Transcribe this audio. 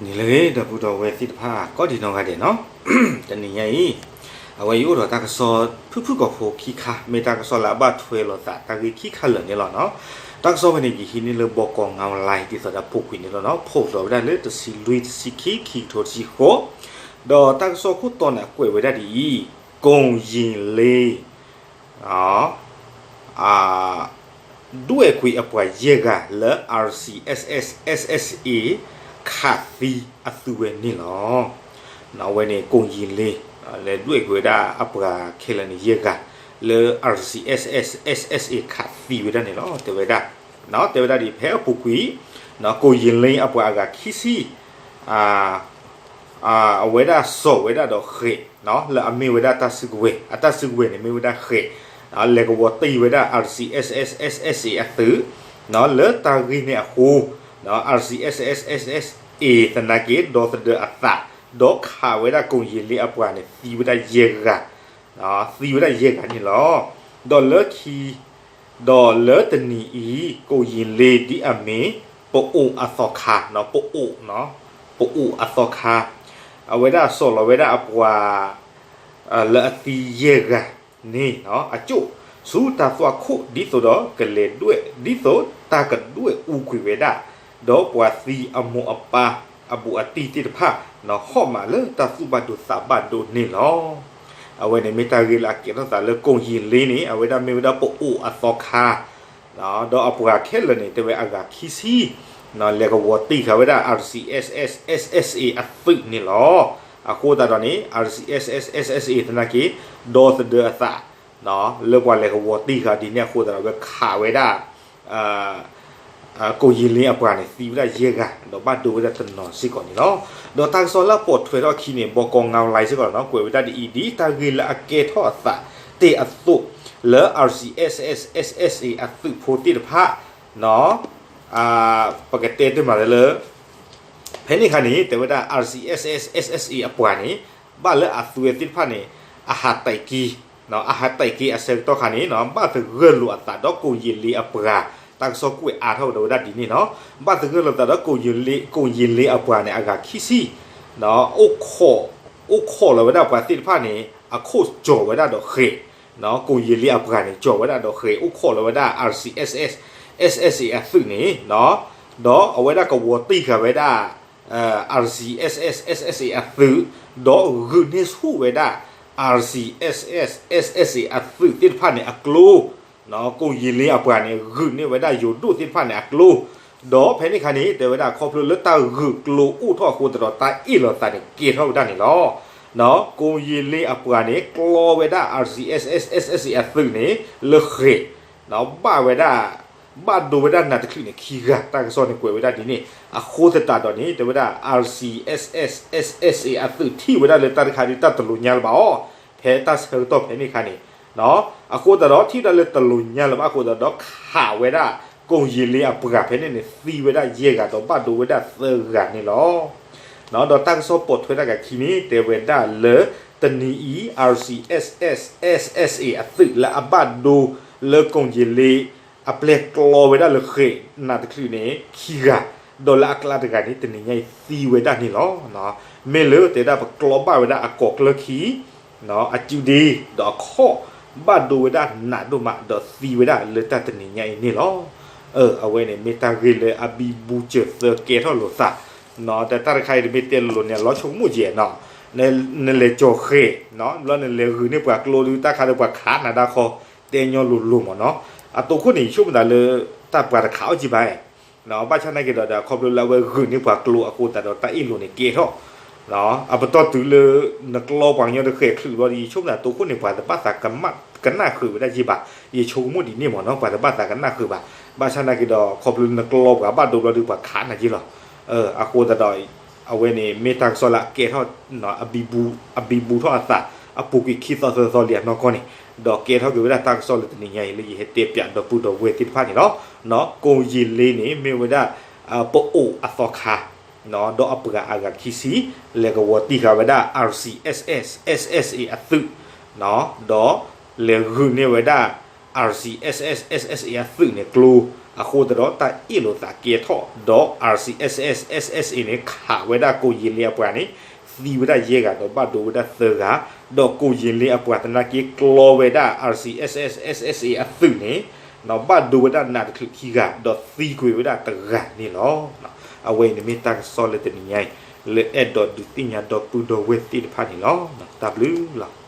နံၤလၢအဂ့ၤ ဒီပုၢ်ဒီဝဲၢ်သ့ၣ်တဖၣ် ကိးဒံးနီၢ်ဂၤဒဲးနီၤ, တနံၤညါအံၤ အဝဲယအိၣ်ဒီးတၢ်ကစီၣ်ဖုၣ်ဖုၣ်ကိာ်ဖိခံခါ မ့ၢ်တၢ်ကစီၣ်လၢအဘၣ်ထွဲလိာ်သးတၢ်ဂ့ၢ်ခံခါလၢာ်န့ၣ်လီၤနီၤ. တၢ်ကစီၣ်ဖဲန့ၣ် ယဟံးန့ၢ်လၢ ဘီကီ ငါးလါ ဒ်သိးဒီးဖိးကွံာ်န့ၣ်လီၤနီၤ, ဖီၣ်လီၤဝဲဒၣ်လၢတဆံလွံၢ်တဆံခံ ခံကထိတဆံဃိး, ဒီးတၢ်ကစီၣ်ခိၣ်တီန့ၣ် အကွဲးဝဲဒၣ်ဒ်အံၤ, ကိၣ်ယံၤလ့ ဒွဲၣ်ကွံာ်အပှၤယဲၢ်ဂၤလၢ RCSS/SSA ခးသံအသုးဝဲန့ၣ်လီၤ. အဝဲန့ၣ် ကိၣ်ယံၤလ့ လဲၤဒွဲၣ်ကွံာ်ဝဲဒၣ်အပှၤခဲလၢာ်န့ၣ်ယဲၢ်ဂၤ လၢ RCSS/SSA ခးသံဝဲဒၣ်န့ၣ်လီၤ. တဲဝဲဒၣ်, တဲဝဲဒၣ်ဒ်အံၤ ဖဲအပူၤကွံာ် ကိၣ်ယံၤလ့အပှၤအဂၤခံဆံ အဝဲဒၣ်စိာ်ဝဲဒၣ်ဒီးဃဲး လၢအမ့ၢ်ဝဲဒၣ်တၢ်စုကဝဲၤ, အတၢ်စုကဝဲၤန့ၣ်မ့ၢ်ဝဲဒၣ်ဃဲး, လဲၤကဝီၤတံၢ်ဝဲဒၣ် RCSS/SSA အသုး, လၢတၢ်ဂ့ၢ်န့ၣ်အဃိ RCSS/SSA သနာ်က့ ဒီသဒၢအသး, ဒီးခးဝဲဒၣ်ကိၣ်ယံၤလ့အပှၤန့ၣ် သံဝဲဒၣ်ယဲၢ်ဂၤ, သံဝဲဒၣ်ယဲၢ်ဂၤန့ၣ်လီၤ. ဒီးလၢခံ ဒီးလၢတနံၤအံၤ ကိၣ်ယံၤလ့ဒ်အမ့ၢ် ပအိၣ်အသီခါ, ပအိၣ်, ပအိၣ်အသီခါ, အဝဲဒၣ်စိာ်လီၤဝဲဒၣ်အပှၤ လၢအသံယဲၢ်ဂၤန့ၣ် အကၠိၣ်ဆူတၢ်သွၣ်ခိၣ် ဒ်သိးဒီးကလဲၤဒွဲၣ် ဒ်သိးတၢ်ကဒွဲၣ်အူကွံာ်ဝဲဒၣ်, ဒီးပှၤသံအမိၢ်အပၢ်အဘူးအတံၢ်သ့ၣ်တဖၣ် ဟီၣ်မးလၢတၢ်သူၣ်ဘၣ်ဒိသးဘၣ်ဒိန့ၣ်လီၤ. အဝဲန့ၣ်မ့ၢ်တၢ်ဂ့ၢ်လၢအကဲထီၣ်သးလၢကိၣ်ယံၤလ့န့ၣ် အဝဲဒၣ်မ့ၢ်ဝဲဒၣ်ပအိၣ်အသီခါ ဒီးအပှၤခဲလၢာ်န့ၣ် တဲဝဲအဂၤခံဆံ လဲၤကဝီၤတံၢ်ဃာ်ဝဲဒၣ် RCSS/SSA အသုးန့ၣ်လီၤ. အဃိသတးဒီးန့ၣ် RCSS/SSA သနာ်က့ ဒီသဒၢအသး လၢပှၤလဲၤကဝီၤတံၢ်ဃာ်ဒ်န့ၣ်အဃိသတးဒီး အဝဲခးဝဲဒၣ် ကိၣ်ယံၤလ့အပှၤန့ၣ် သံဝဲဒၣ်ယဲၢ်ဂၤ ဒီးဘၣ်ဒိဝဲဒၣ်တနီၤစ့ၢ်ကီးန့ၣ်လီၤ. ဒီးတၢ်ကစီၣ်လၢအပိာ်ထွဲထီၣ်အခံန့ၣ် ဘီကီ ငါးလါ စ့ၢ်ကီးလီၤနီၤ, ကွဲးဝဲဒၣ်ဒ်အံၤ ဒ်တၢ်ဂ့ၢ်လၢအကဲထီၣ်အသးတ့ၢ်အသိး လၢ RCSS/SSA အသုးဖိသ့ၣ်တဖၣ် ပကတဲတ့ၢ်မးလၢ ဖဲန့ၣ်ခါန့ၣ် တဲဝဲဒၣ် RCSS/SSA အပှၤန့ၣ် ဘၣ်လၢအသုးဝဲသ့ၣ်တဖၣ်န့ၣ် အဟးတဲာ်က့ၤ, အဟးတဲာ်က့ၤအဆၢကတီၢ်ခါန့ၣ် ဘၣ်သဂၢၢ်လိာ်အသးဒီးကိၣ်ယံၤလ့အပှၤ, တၢ်ကစီၣ်ကွဲးအါထီၣ်ကဒီးဝဲဒၣ်ဒ်န့ၣ်နီၤ, ဘၣ်သဂၢၢ်လိာ်သးဒီးကိၣ်ယံၤလ့, ကိၣ်ယံၤလ့အပှၤန့ၣ် အဂၤခံဆံ အိၣ်ခိးလီၤဝဲဒၣ်ပှၤသ့ၣ်တဖၣ်န့ၣ် အခိၣ်ကၠီၤဝဲဒၣ်ဒီးဃဲး, ကိၣ်ယံၤလ့အပှၤန့ၣ် ကၠီၤဝဲဒၣ်ဒီးဃဲး အိၣ်ခိးလီၤဝဲဒၣ် RCSS/SSA အသုးန့ၣ် ဒီးအဝဲဒၣ်ကဝီၤတံၢ်ဃာ်ဝဲဒၣ် RCSS/SSA အသုး, ဒီးဂုာ်န့ၢ်ဆူၣ်ဝဲဒၣ် RCSS/SSA အသုးသ့ၣ်တဖၣ်န့ၣ်အကျိ, ကိၣ်ယံၤလ့အပှၤန့ၣ် ဂုာ်န့ၢ်ဝဲဒၣ်ယိၤဒိၣ်သ့ၣ်တဖၣ်န့ၣ်အကျိ, ဒီးဖဲန့ၣ်ခါန့ၣ် တဲဝဲဒၣ်ခီဖျိလၢတၢ်ဂုာ်ကျိအိၣ်ထီၣ်အဃိသတးဒီး တၢ်အ့ၣ်လိာ်သးန့ၣ်ကဲထီၣ်ဝဲဒၣ်န့ၣ်လီၤ. ကိၣ်ယံၤလ့အပှၤန့ၣ် ကျီဝဲဒၣ် RCSS/SSA အသုးန့ၣ် လၢဃဲး, ဘၣ်ဝဲဒၣ် ဘၣ်ဒိဝဲဒၣ်နးတချုးန့ၣ်ခံဂၤ, တၢ်ကစီၣ်န့ၣ်ကွဲးဝဲဒၣ်ဒ်န့ၣ် အဃိသတးဒီးန့ၣ် တဲဝဲဒၣ် RCSS/SSA အသုးထံၣ်ဝဲဒၣ်လၢတၢ်တခါဒ်တၢ်တလိၤညါလၢၤဘၣ်အီၤ, ဖဲတၢ်ဆၢကတီၢ်ဖဲန့ၣ်ခါန့ၣ် အဃိသတးဒီးထံၣ်ဝဲဒၣ်လၢတလိၤညါလၢၤဘၣ်အဃိသတးဒီး ခးဝဲဒၣ် ကိၣ်ယံၤလ့အပှၤဖဲန့ၣ်န့ၣ် သံဝဲဒၣ်ယဲၢ်ဂၤဒီးဘၣ်ဒိဝဲဒၣ်သၢဂၤန့ၣ်လီၤ. ဒီးတၢ်ကစီၣ်ပိာ်ထွဲတၢ်ကခံန့ၣ် တဲဝဲဒၣ်လၢ တနံၤအံၤ RCSS/SSA အသုးလၢအဘၣ်ဒိလၢကိၣ်ယံၤလ့ အပျဲၢ်ကျီဝဲဒၣ်လၢဃဲးနးတချုးန့ၣ်ခံဂၤ, ဒီးလၢအကျါတဂၤန့ၣ် တနံၤညါအံၤသံဝဲဒၣ်န့ၣ်လီၤ. မ့ၢ်လၢတဲဒၣ်ပကျီဘၣ်ဝဲဒၣ်အကိာ်ကျၢၢ်ခံ အစုဒ့ ဒီးအခီၣ် ဘၣ်ဒိဝဲဒၣ်နးဒိၣ်မး ဒီးသံဝဲဒၣ်လၢတၢ်တနံၤညါအံၤန့ၣ်လီၤ. အဝဲန့ၣ်မ့ၢ်တၢ်ဂ့ၢ်လၢအဘံဘူစၢၤသၢကဲထီၣ်လိာ်သး, တၢ်တခါအံၤတမ့ၢ်တဲလိၤလိၤန့ၣ် အလီၤဆိကမိၣ်ကဲနီၤ, နလဲၤကၠီၤဃဲး ဘျီနလဲၤဂုာ်န့ၢ်ပှၤကျိဒုး တၢ်ခါဒီးပှၤခးနၤဒၣ်ခီ တဲညီလိၤလိၤမးနီၤ, အတိခိၣ်န့ၣ် ယဆိကမိၣ်သးလၢ တၢ်ပှၤတခးအီၣ်ကံဘၣ် ဘၣ်ဆၣ်နာ်က့ဒီး ခီဖျိလၢအဝဲဂုာ်န့ၢ်ပှၤကျိအဃိသတးဒီး တၢ်အ့ၣ်လိာ်န့ၣ်ကဲထီၣ်, အပတီၢ်တုၤလၢ နကျီပှၤကညီတဃဲးချုးဘျီဒီး ယဆိကမိၣ်သးတိခိၣ်န့ၣ် ပှၤတဘၣ်သးကနၣ်ဃုာ်ဝဲဒၣ်ယ့ၢ်ဘၣ်, ယဆိကမိၣ်ဒ်န့ၣ်မးနီၤ, ပှၤတဘၣ်သးကနၣ်ဃုာ်ဘၣ်, ဘၣ်ဆၣ်နာ်က့ဒီး ခီဖျိနကျီပှၤဘၣ်ဒိဘျီဒီးပှၤခးနၤယ့ၢ်လီၤ, အဃိသတးဒီး အဝဲန့ၣ်မ့ၢ်တၢ်ကစီၣ်လၢအကဲထီၣ် အဘံဘူထီၣ်အသး အပူၤကွံာ်ခံသီသၢသီလံအနီၢ်ကီၢ်န့ၣ်, ဒီးကဲထီၣ်က့ၤဝဲဒၣ်တၢ်ကစီၣ်လၢတနံၤညါအံၤ လၢယဟဲတဲပၠးဒီပုၢ်ဒီဝဲၢ်သ့ၣ်တဖၣ်န့ၣ်လီၤ. ကိၣ်ယံာ်လ့န့ၣ် မ့ၢ်ဝဲဒၣ် ပအိၣ်အသီခါ ဒီးအပှၤအဂၤခံဆံ လဲၤကဝီၤတံၢ်ဃာ်ဝဲဒၣ် RCSS/SSA အသုး ဒီးလဲၤဂုာ်န့ၢ်ဝဲဒၣ် RCSS/SSA အသုးန့ၣ်ကျိၤ, အဃိသတးဒီးတၢ်အ့ၣ်လိာ်သးကဲထီၣ်ဒီး RCSS/SSA န့ၣ် ခးဝဲဒၣ်ကိးယံာ်လ့အပှၤန့ၣ် သံဝဲဒၣ်ယဲၢ်ဂၤ ဒီးဘၣ်ဒိဝဲဒၣ်သၢဂၤ, ဒီးကိးယံာ်လ့အပှၤသနာ်က့ကျီဝဲဒၣ် RCSS/SSA အသုးန့ၣ် ဘၣ်ဒိဝဲဒၣ်နးတချုးခံဂၤ ဒီးသံကွံာ်ဝဲဒၣ်တဂၤန့ၣ်လီၤ. အဝဲအံၤန့ၣ်မ့ၢ်တၢ်ကစီၣ်လၢတနံၤညါအံၤ လၢအဲၣ်ဒိးဒုးသ့ၣ်ညါဒီပုၢ်ဒီဝဲၢ်သ့ၣ်တဖၣ်န့ၣ်လီၤ. တၢ်ဘျုးလီၤ.